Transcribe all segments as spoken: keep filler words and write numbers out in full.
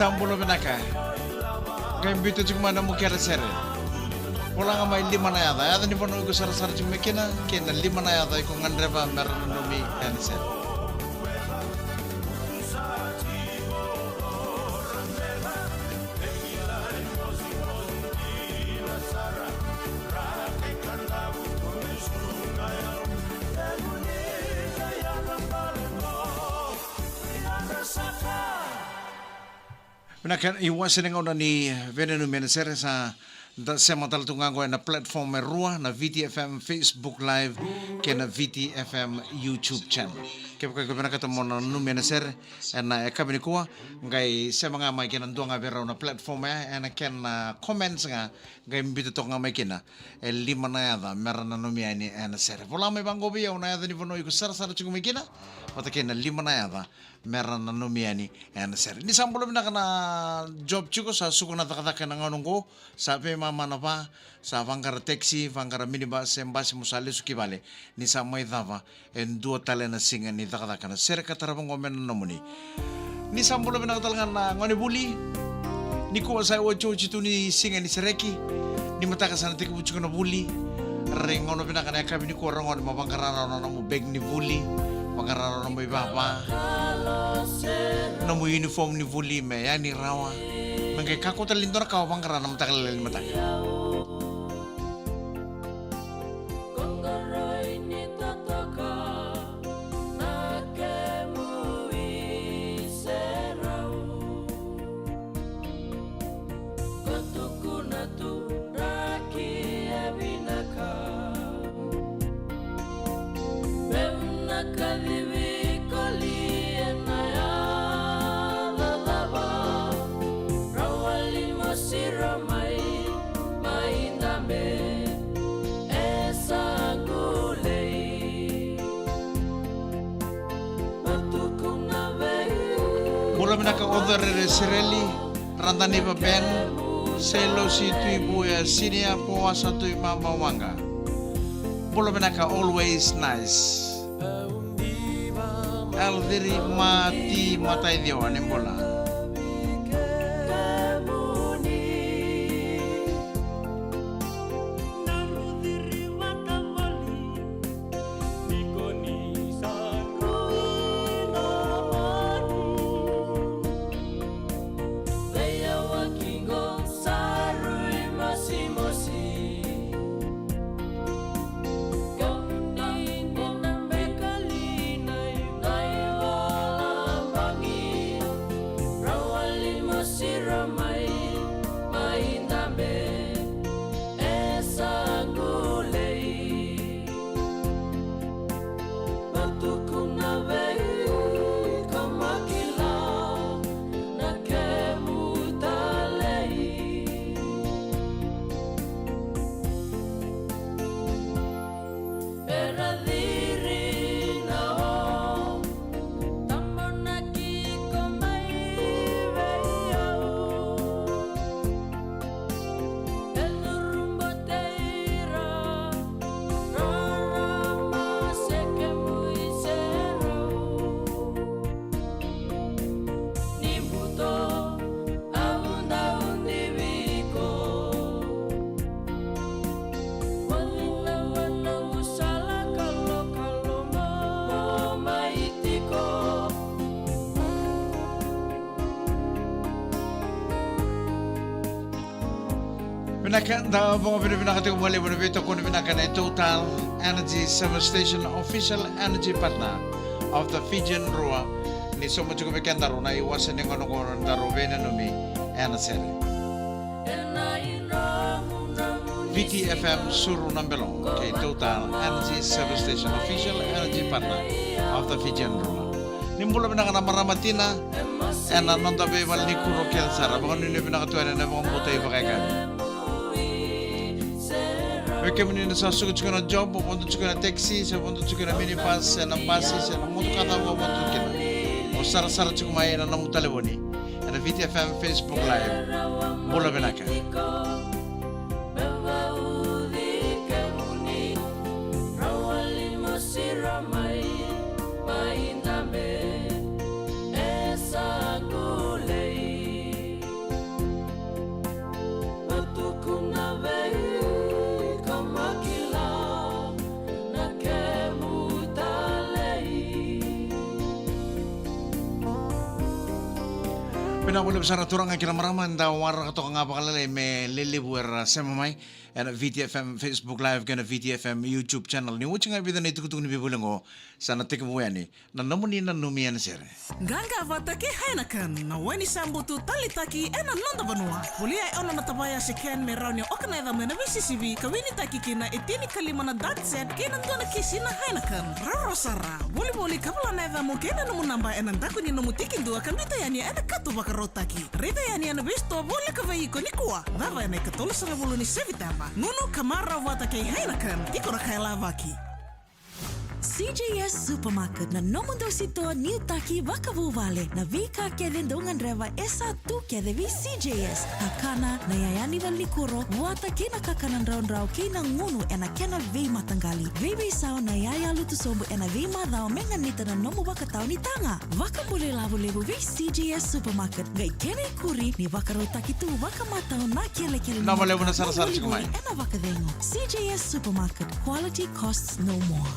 Sa bula vinaka. Qai biuta tiko mai na nomu kena sere. Vola ga mai lima na yaca. Yaca ni vanua iko sarasara tiko mai kina, kei na lima na yaca iko gadreva me ra nanumi ena sere. Vinaka, iwase ni gauna ni veinanumi ena sere. Sa da sema tale tu ga qo ena platform e rua, na Viti F M Facebook Live kei na Viti F M YouTube channel. Kevaka iko vinakata mo nanumi ena sere ena yakavi nikua, qai sema ga mai kei na dua ga vei rau na platform ya, ena kena comments ga, qai biuta toka ga mai kina e lima na yaca me ra nanumi yani ena sere. Vola mai vaqo vei au na yaca ni vanua iko sarasara tiko mai kina, vata kei na lima na yaca me ra nanumi yani ena sere. Ni sa bula vinaka na job tiko, sa suka na cakacaka ena gauna oqo, sa veimama na va, sa vaqara taxi, vaqara minibus, se basi mo sa lesu ki vale. Ni sa mai cava e dua tale na siga ni cakacaka, na sere ka tarava oqo me na nomuni. Ni sa bula vinaka tale ga na gone vuli. Nikua sa otioti tu ni siga ni sereki. Ni mataka sa na tekivu tiko na vuli. Rai gauna vinaka na yakavi nikua, ra gone, mo vaqara rawa na nomu bag ni vuli, vaqara rawa na nomu ivava, nomu uniform ni vuli me yani rawa. Me qai kakua tale ni dua na ka o vaqara na mataka lailai ni mataka. Ko tukuna tu draki e vinaka. Meu na kacivi koli ena yaca cava? Rawa li mo siro mai, mai dabe e sa qulei. Mo tukuna vei. Bula vinaka Ocerere Sereli, Radaniva Ben, Seilosi Tuivuya Senior, Poasa Tuimama Waqa. Bula vinaka, always nice. Elciri Mati Mataicioa, ni bula. Vinaka, da vakavinavinaka tiko vakalevu na veitokoni vinaka nei Total Energy Service Station, official energy partner of the Fijian Drua. Ni sauma tiko vei kedaru na iwase ni gauna oqo, daru veinanumi ena sere. Viti F M Suru na Belo kei Total Energy Service Station, official energy partner of the Fijian Drua. Ni bula vinaka na marama tina ena noda veivalenikuku kece sara. Vakanuinui vinaka tu yani ena vakabauta ivakayakavi. Vei kemuni na sa suka tiko na job, vodo tiko na taxi, se vodo tiko na minibus, se na basi, se na motoka cava o vodo tiko kina, o sarasara tiko mai ena nomu talevoni ena Viti F M Facebook Live. Bula vinaka. Vinaka vakalevu sara turaga kei na marama, eda waraka toka ga vakalailai me lelevu era sema mai ena V T F M Facebook Live kei na V T F M YouTube channel. Ni oti ga e vica na itukutuku ni vivuli oqo, sa na tekivu yani na nomuni nanumi ena sere. Qaqa vata kei Heineken, na waini sa butu taleitaki ena noda vanua. Volia e ono na tavaya se can me rawa ni oka na yacamu ena veisisivi ka winitaki kina e tinikalima na darts set kei na dua na kisi na Heineken. Rawarawa sara, volivoli ka vola na yacamu kei na nomu naba ena daku ni nomu tikidua ka biuta yani ena kato vakarautaki. Raica yani ena veisitoa voleka vei iko nikua. Cava ena ikatolusagavulu ni Seviteba. Gunu ka marau vata kei Heineken, tiko na ka e lavaki. C J S Supermarket, na nomudou sitoa niutaki vakavuvale. Na veika kece dou gadreva e sa tu kece vei C J S. Kakana, na iyaya ni valenikuro, vata kei na kakana draudrau kei na gunu ena kena veimataqali. Veiveisau na iyaya lutu sobu ena veimacawa me ganita na nomu vakatau ni taga. Vakabula ilavo levu vei C J S Supermarket. Qai kena ikuri ni vakarautaki tu vakamatau na kelekele ni mataka, na sarasara tiko mai ena vakacegu. C J S Supermarket, quality costs no more.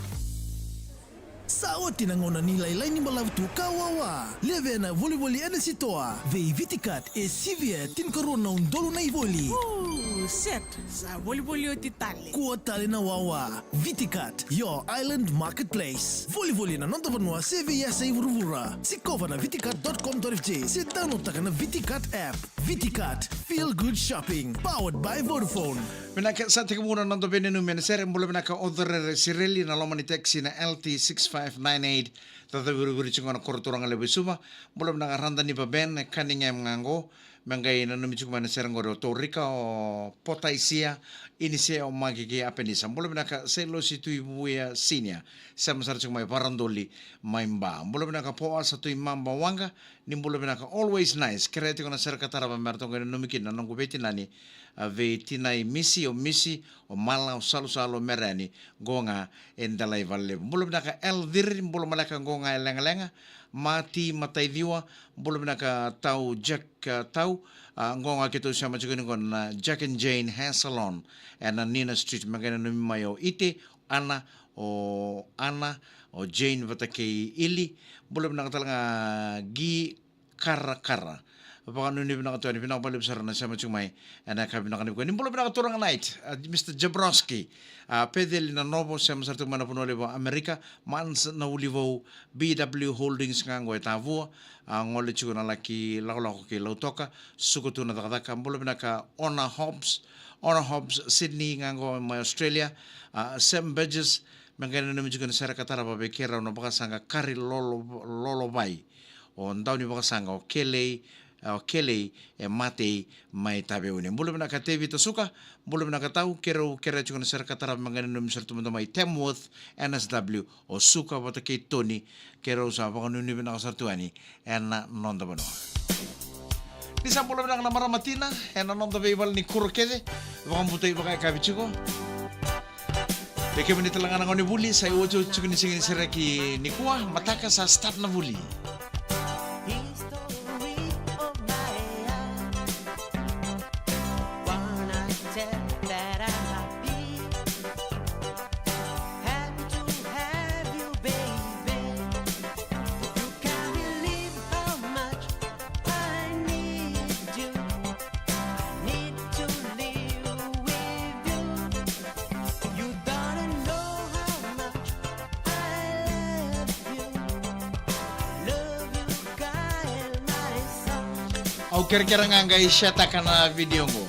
Sa oti na gauna ni lailai ni balavu tu ka wawa. Levea na volivoli ena sitoa. Vei Viticat e sivia tinikarua na udolu na ivoli. Ooh, set. Sa volivoli oti tale. Kua tale na wawa. Viticat, your island marketplace. Volivoli na noda vanua se vei yasa i vuravura. Sikova na viticat dot com dot F J se download taka na Viticat app. Viticat, feel good shopping. Powered by Vodafone. Vinaka, sa tekivu na noda veinanumi ena sere. Bula vinaka o Corere Sireli na loma ni taxi na L T six five nine eight. Caca viriviri tiko na koro turaga levu i Suva. Bula vinaka Rada ni Vaben e Cunningham ga qo. Me qai nanumi tiko mai na sere qori o Torika, o Potaisia, Inise, o Maki kei Apenisa. Bula vinaka Sailosi Tui Vuia Senior. Sema sara tiko mai Varadoli mai Ba. Bula vinaka Poasa Tui Maba Waqa. Ni bula vinaka always nice. Kerea tiko na sere ka tarava me ratou qai nanumi kina na noqu veitinani. A veitinai Misi, o Misi, o Mala, o Salusalu, o Mereni. Qo ga e Delai Valelevu. Bula vinaka El Ciri, bula maleka qo ga e Legalega. Mati Mataiciwa, bula vinaka Tau Jack, a, Tau, a, qo ga keitou sema tiko ni qo na Jack and Jane Hair Salon ena Nina Street, me qai nanumi mai o Ite, Ana, o Ana, o Jane vata kei Ili, bula vinaka tale ga Gi Karakara. Vakanuinui vinaka tu yani, vinaka vakalevu sara na sema tiko mai ena yakavi vinaka nikua. Ni bula vinaka turaga Knight, a, Mister Jabrowski, a, Peceli na Novo, sema sara tiko mai na vanua levu o Amerika, Mans na Ulivou, B W Holdings ga qo e Tavua, a, gole tiko na laki lakolako kei Lautoka, suka tu na cakacaka. Bula vinaka Ona Hobbs, Ona Hobbs Sydney ga qo mai Australia, a, Sam Burgess, me qai nanumi tiko na sere ka tarava vei keirau na vakasaqa Kari Lolo, Lolovai. O dau ni vakasaqa o Kelei, o Kelei e Matei mai Taveuni. Bula vinaka Tevita Suka, bula vinaka Tau, keirau kerea tiko na sere ka tarava me qai nanumi sara tu mada mai Tamworth, N S W, o Suka vata kei Toni, keirau sa vakanuinui vinaka sara tu yani ena noda vanua. Ni sa bula vinaka na marama tina ena noda veivale ni kuro kece, vakabutai vakayakavi tiko. Vei kemuni tale ga na gone vuli, sa iotioti tiko ni siga ni sereki nikua, mataka sa start na vuli. Au kerekere ga qai setaka na video qo.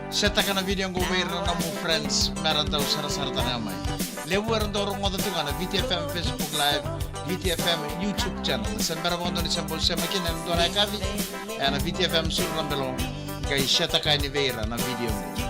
Setaka na video qo vei ira na nomu friends me ra dau sarasara tale ga mai. Levu era dau rogoca tu ga na V T F M Facebook Live, V T F M YouTube channel. Se bera vakadua ni se bau sema kina ena dua na yakavi, ena V T F M Suru na Belo, qai setaka yani vei ira na video qo.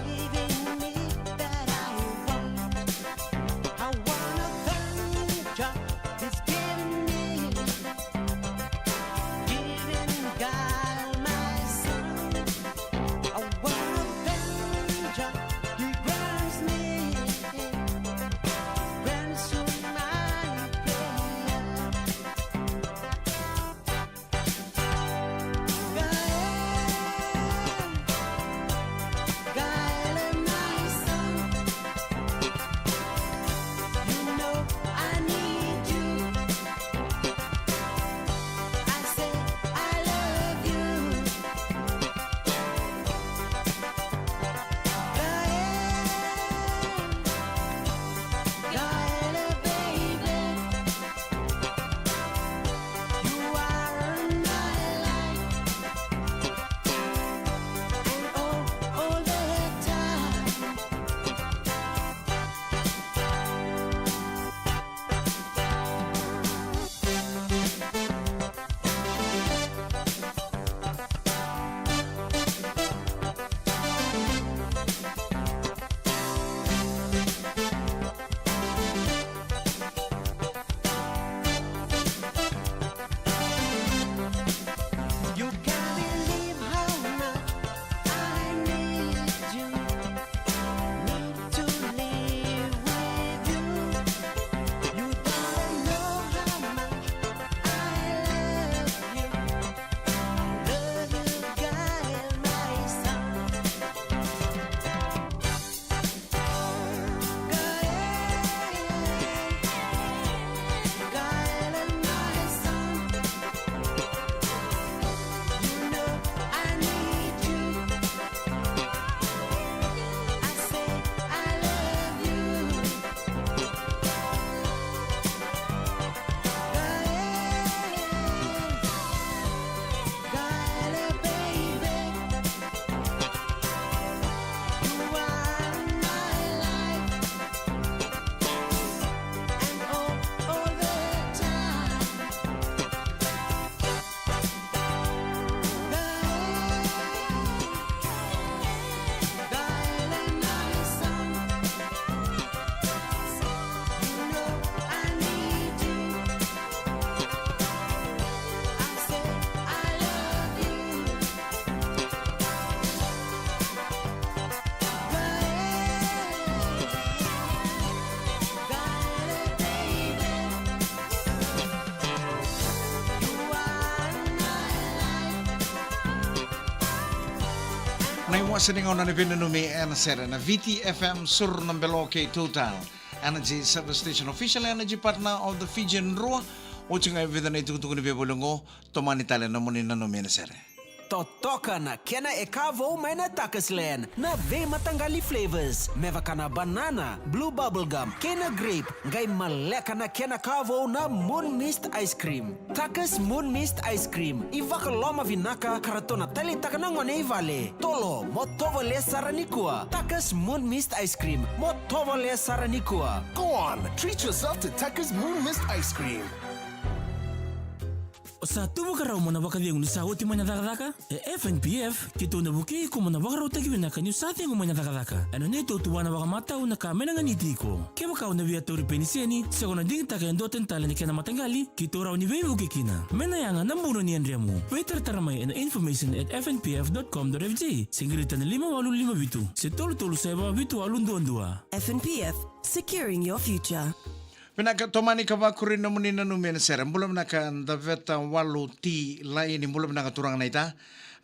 Ai wasa ni gauna ni veinanumi ena sere na V T F M, Suru na Belo kei Total Energy Service Station, official energy partner of the Fijian Drua. Oti ga e vica na itukutuku ni veivoli oqo, tomani tale na nomuni nanumi ena sere. Totoka na kena e ka vou mai na Tuckersland, na veimataqali flavors, me vaka na banana, blue bubblegum, kei na grape. Qai maleka na kena ka vou na Moon Mist Ice Cream. Tucker's Moon Mist Ice Cream, ivakaloma vinaka ka ratou na taleitaka na gone i vale. Tolo, mo tovolea sara nikua. Tucker's Moon Mist Ice Cream, mo tovolea sara nikua. Go on, treat yourself to Tucker's Moon Mist Ice Cream. O sa tu vakarau mo na vakacegu ni sa oti mai na cakacaka? E F N P F, keitou na vukei iko mo na vakarautaki vinaka niu sa cegu mai na cakacaka. Ena neitou tuwana vakamatau na ka me na ganiti iko. Kevaka o na via tauri peniseni se ko na digitaka e dua tani tale ni kena mataqali, keitou rawa ni veivuke kina. Me na yaga na buno ni yadremu. Veitaratara mai ena information at F N P F dot com dot F J, se qirita na lima walu lima vitu se tolu tolu saiva vitu walu dua dua. F N P F, securing your future. Vinaka, tomani ka vakuri na nomuni nanumi ena sere. Bula vinaka Daveta Walu T Laioni, bula vinaka turaga naita.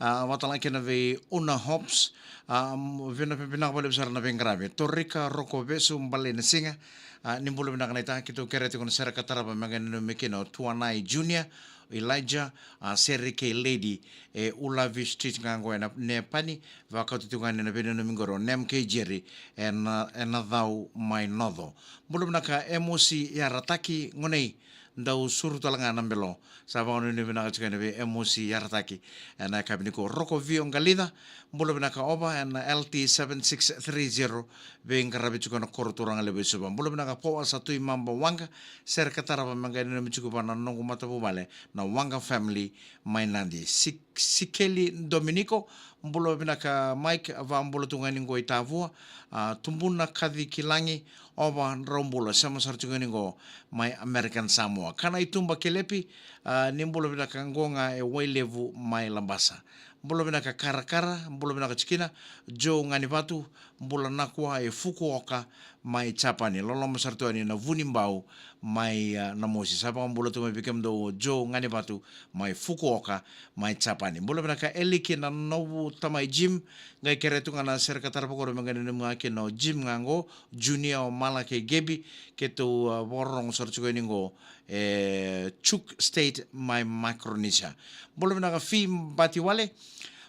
A, vakatalega kina vei Una Hops. A, m-, vina-, vinaka vakalevu sara na veiqaravi. Torika Rokovesu, Bale na Siga. A, ni bula vinaka naita, keitou kerea tiko na sere ka tarava me qai nanumi kina o Tuanai Junior, Elijah, a, Seri kei Lady, e Ulavi Street ga qo ena Nepani, vakauta tiko ga ni na veinanumi qori o Nem kei Jerry, ena, ena cau mai Noco. Bula vinaka Emosi Yarataki, gonei, dau suru tale ga na belo. Sa vakanuinui vinaka tiko yani vei Emosi Yarataki. Ena yakavi nikua Roko Vio Qalica, bula vinaka Ova, ena L T seven six three zero, veiqaravi tiko na koro turaga levu e Suva. Bula vinaka Poa Satui Maba Waqa, sere ka tarava me qai nanumi tiko vua na noqu matavuvale, na Waqa family mai Nadi. Sik-, Sikeli Dominiko, bula vinaka Mike, vakabula tu ga ni qo i Tavua, a, Tubuna Kaci Kilagi, Ova drau bula, sema sara tu ga ni qo mai American Samoa. Kana i Tuba Kelepi, a, ni bula vinaka qo ga e Wailevu mai Labasa. Bula vinaka Karakara, bula vinaka tikina, Joe Ganivatu, bula nakua e Fukuoka mai Japani. Loloma sara tu yani na Vunibau mai, a, Namosi. Sa vakabula tu mai vei kemudou o Joe Ganivatu mai Fukuoka mai Japani. Bula vinaka Eliki na novu tamai Jim, qai kerea tu ga na sere ka tarava qori me qai nanumi ga kina o Jim ga qo, Junior, o Mala kei Gebi, keitou, a, vakarorogo sara tiko yani qo e Chuuk Estate mai Micronesia. Bula vinaka Fi Batiwale,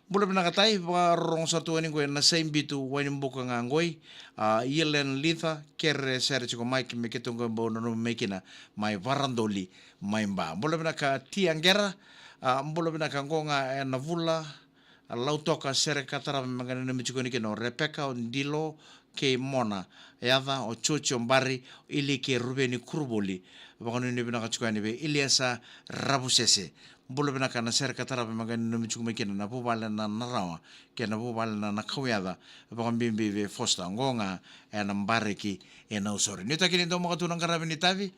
bula vinaka Tai, vakarorogo sara tu yani qo e Nasaibitu, Wainibuka ga qoi, a, Ielen Litha, kere sere tiko Mike me keitou qai bau nanumi mai kina mai Varadoli mai Ba. Bula vinaka Tia Qera, a, bula vinaka qo ga e Navula, a, Lautoka, sere ka tarava me qai nanumi tiko yani kina o Rebeka, o Dilo kei Mona, Yaca, o Joji, o Bari, o Ili kei Ruveni Kuruvoli. Vakanuinui vinaka tiko yani vei Iliesa Ravusese. Bula vinaka, na sere ka tarava me qai nanumi tiko mai kina na vuvale na Narawa kei na vuvale na Nakauyaca, vakabibi vei Fosta, qo ga ena bareki e Nausori. Ni taki ni dau maka tu na qaravi ni tavi,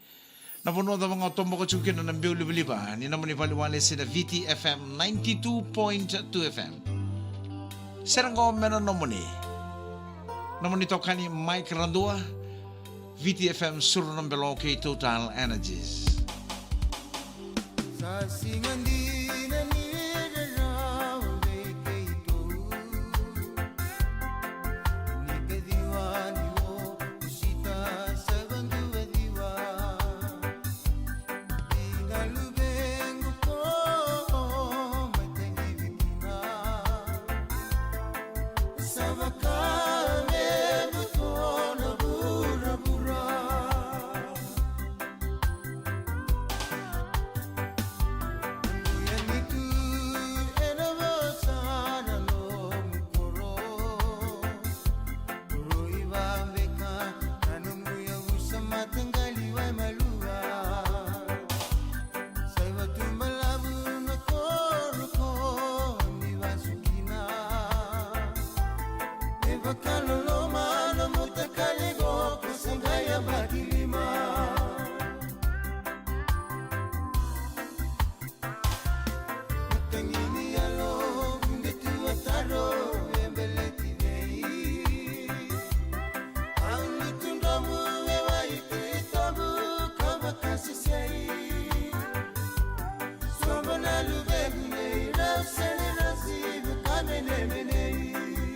na vanua cava ga o toboka tiko kina na biu livaliva ni nomuni vale walesi na V T F M ninety-two point two F M. Sere qo me na nomuni, nomuni tokani Mike Radua, V T F M Suru na Belo kei Total Energies. Sa siga dina ni rerau vei keitou. Ni kaciwa ni o Sita sa vaduvaciwa. Ina luvequ ko mai tagi vikina. Sa vaka me buto na vuravura. Ia ni tu ena vosa na nomu koro. Rui vaveka na nomu yavusa mataqali wai malua. Sai vatu balavu na koro ko ni vasu kina. E vakaloloma na mutakali qo ko sa qai yabaki lima. Matagi ni yalo, vundetu a taro, e beleti vei. Au lutu dromu e wai titobu, ka vakasesei. Sobo na luvequ nei, rau sene na sivu, ka menemenei.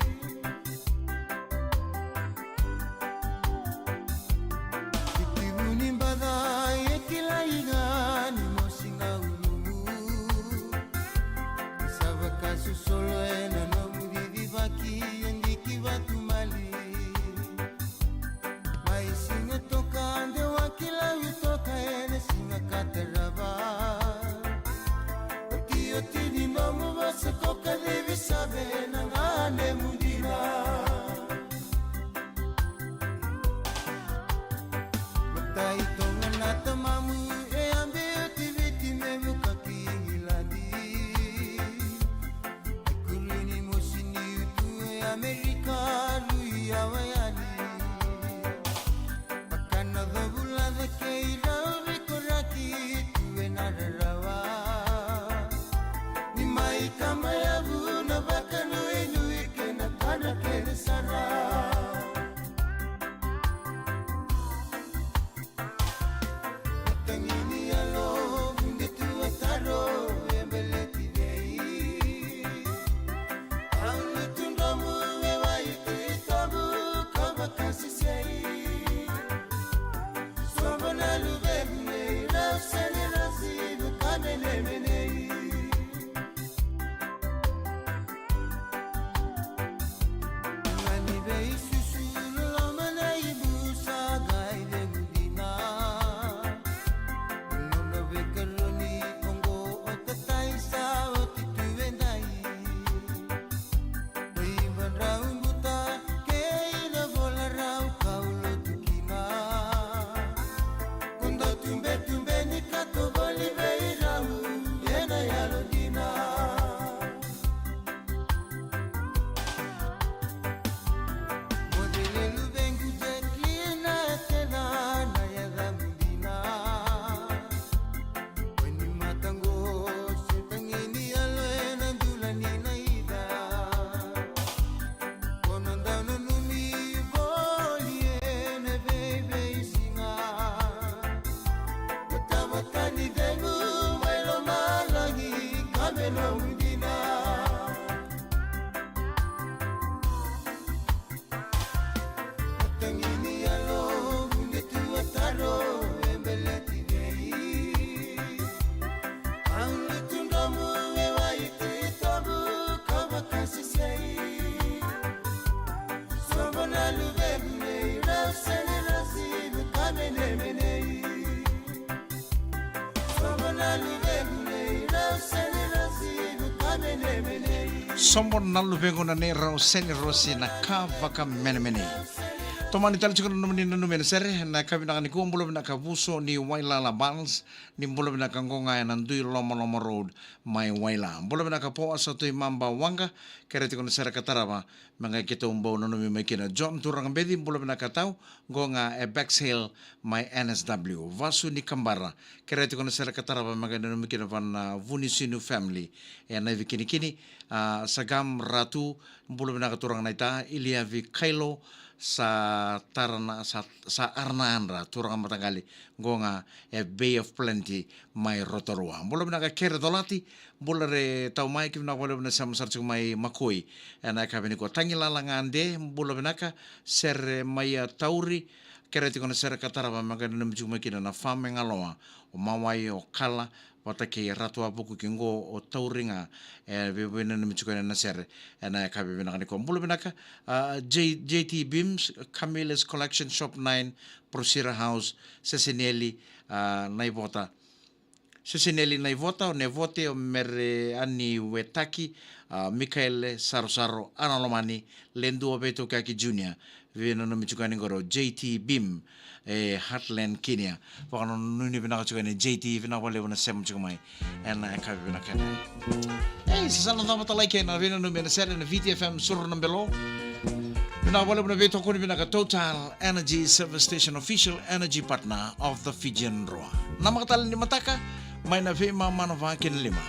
Sobo na luvequ na neirau seni rosi na ka vakamenemenei. Tomani tale tiko na nomuni nanumi ena sere, na ka vinaka nikua, bula vinaka Vuso ni Wailala Barnes, ni bula vinaka qo ga ena Dui Lomaloma Road mai Waila. Bula vinaka Poasa Tuimaba Waqa, kere tiko na sere ka tarava, me qai keitou bau nanumi mai kina. John Turaga Beci, bula vinaka tau, qo ga e Bexhill mai N S W. Vasu ni Kabara, kere tiko na sere ka tarava, me qai nanumi kina vana Vunisinu family. E Naivikinikini, a, Sagam Ratu, bula vinaka turaga naita, Iliavi Kailo, sa tarana, sa, sa arana adra, turaga mataqali, qo ga e Bay of Plenty, mai Rotorua. Bula vinaka Kere Colati, bula re tau mai, ki vinaka valevu na sema sara tiko mai Makoi. Ena yakavi nikua Tagilala Gade, bula vinaka, Sere mai a Tauri, kere tiko na sere ka tarava, me qai nanumi tiko mai kina na fame galoa, o Mawai, o Kala, vata kei Ratu Avuku ki qo o Tauri ga, e, vei, vei nanumi tiko ena sere, ena yakavi vinaka nikua. Bula vinaka, a, J-, J T Beams, Camille's Collection Shop nine, Prosira House, Seseneli, a, Naivota. Seseneli Naivota, o Nevote, o Mere Ani Wetaki, a, Mikaele Sarosaro, Ana Lomani, Ledu o Veitokaki Junior, vei nanumi tiko yani qo o J T Beam, e Heartland Kenya. Vakanuinui vinaka tiko yani J T, vinaka valevu na sema tiko mai. Ena yakavi vinaka ena. Ei, sa sa na cava tale kei na veinanumi ena sere ena V T F M Suru na Belo. Vinaka valevu na veitokoni vinaka Total Energy Service Station, official energy partner of the Fijian Drua. Na makatale ni mataka, mai na veimama na va kei na lima.